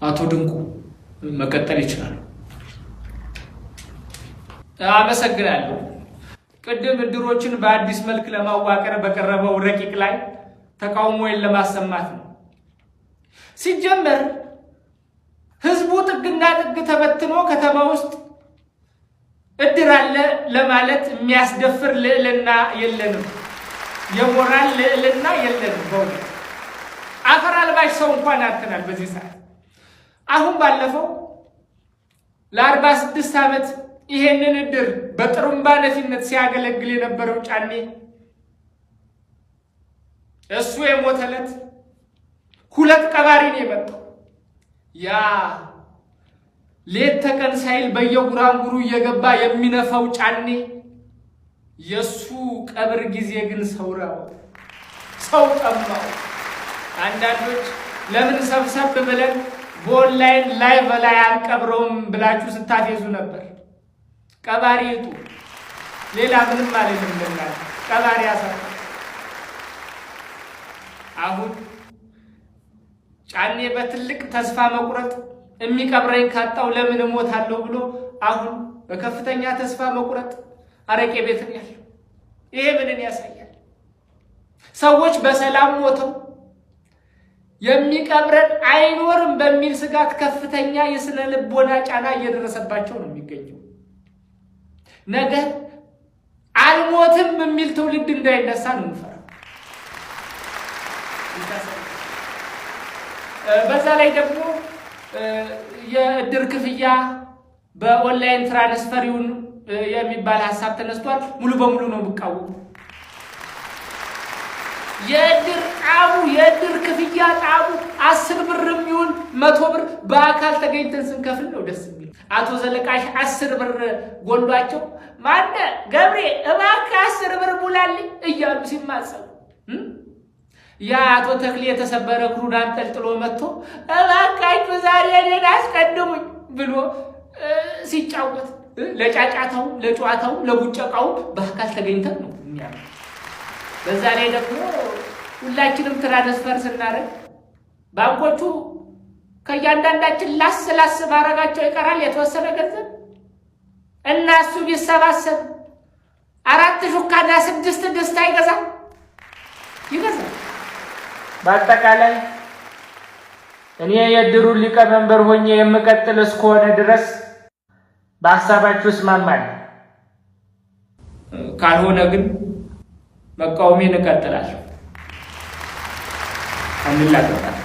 አቶ ድንቁ መቀጠል ይችላሉ። አመሰግናለሁ። ቅድም እድሮችን በአዲስ መልክ ለማዋቀር በቀረበው ረቂቅ ላይ ተቃውሞዬን ለማሰማት ነው። ሲጀመር ህዝቡ ጥግና ጥግ ተበትኖ ከተማ ውስጥ እድር አለ ለማለት የሚያስደፍር ልዕልና የለንም። የሞራል ልዕልና የለንም። በእውነት አፈር አልባሽ ሰው እንኳን አጥተናል በዚህ ሰዓት። አሁን ባለፈው ለ46 ዓመት ይሄንን እድር በጥሩምባ ነፊነት ሲያገለግል የነበረው ጫኔ እሱ የሞተለት ሁለት ቀባሪ ነው የመጣው። ያ ሌት ተቀን ሳይል በየጉራንጉሩ እየገባ የሚነፋው ጫኔ የሱ ቀብር ጊዜ ግን ሰው ራበው፣ ሰው ጠማው። አንዳንዶች ለምን ሰብሰብ ብለን በ online live ላይ አንቀብረውም ብላችሁ ስታፌዙ ነበር። ቀባሪ ይጡ፣ ሌላ ምንም አልልም። ለእናንተ ቀባሪ ያሳ አሁን ጫኔ በትልቅ ተስፋ መቁረጥ የሚቀብረኝ ካጣው ለምን እሞታለሁ ብሎ አሁን በከፍተኛ ተስፋ መቁረጥ አረቄ ቤት ነው ያለው። ይሄ ምንን ያሳያል? ሰዎች በሰላም ሞተው የሚቀብረን አይኖርም በሚል ስጋት ከፍተኛ የስነ ልቦና ጫና እየደረሰባቸው ነው የሚገኘው። ነገ አልሞትም የሚል ትውልድ እንዳይነሳ ነው የምፈራው። በዛ ላይ ደግሞ የእድር ክፍያ በ online transfer ይሁን የሚባል ሀሳብ ተነስቷል። ሙሉ በሙሉ ነው የምቃወሙ። የእድር ጣሙ የእድር ክፍያ ጣሙ 10 ብርም ይሁን 100 ብር በአካል ተገኝተን ስንከፍል ነው ደስ የሚለው። አቶ ዘለቃሽ 10 ብር ጎሏቸው ማነ ገብሬ እባክህ 10 ብር ሙላልኝ እያሉ ሲማጸኑ፣ ያ አቶ ተክሌ የተሰበረ እግሩን አንጠልጥሎ መጥቶ እባካችሁ ዛሬ እኔን አስቀድሙኝ ብሎ ሲጫወት ለጫጫታው፣ ለጨዋታው፣ ለቡጨቃው በአካል ተገኝተን ነው የሚያምር። በዛ ላይ ደግሞ ሁላችንም transfer ስናደርግ ባንኮቹ ከእያንዳንዳችን ላስ ላስ ማድረጋቸው ይቀራል የተወሰነ ገንዘብ እና እሱ ቢሰባሰብ አራት ሹካና ስድስት ድስት አይገዛም? ይገዛል። በአጠቃላይ እኔ የእድሩን ሊቀመንበር ሆኜ የምቀጥል እስከሆነ ድረስ በሀሳባችሁ እስማማለሁ። ካልሆነ ግን መቃወሜን እቀጥላለሁ። አንላቀቃለን።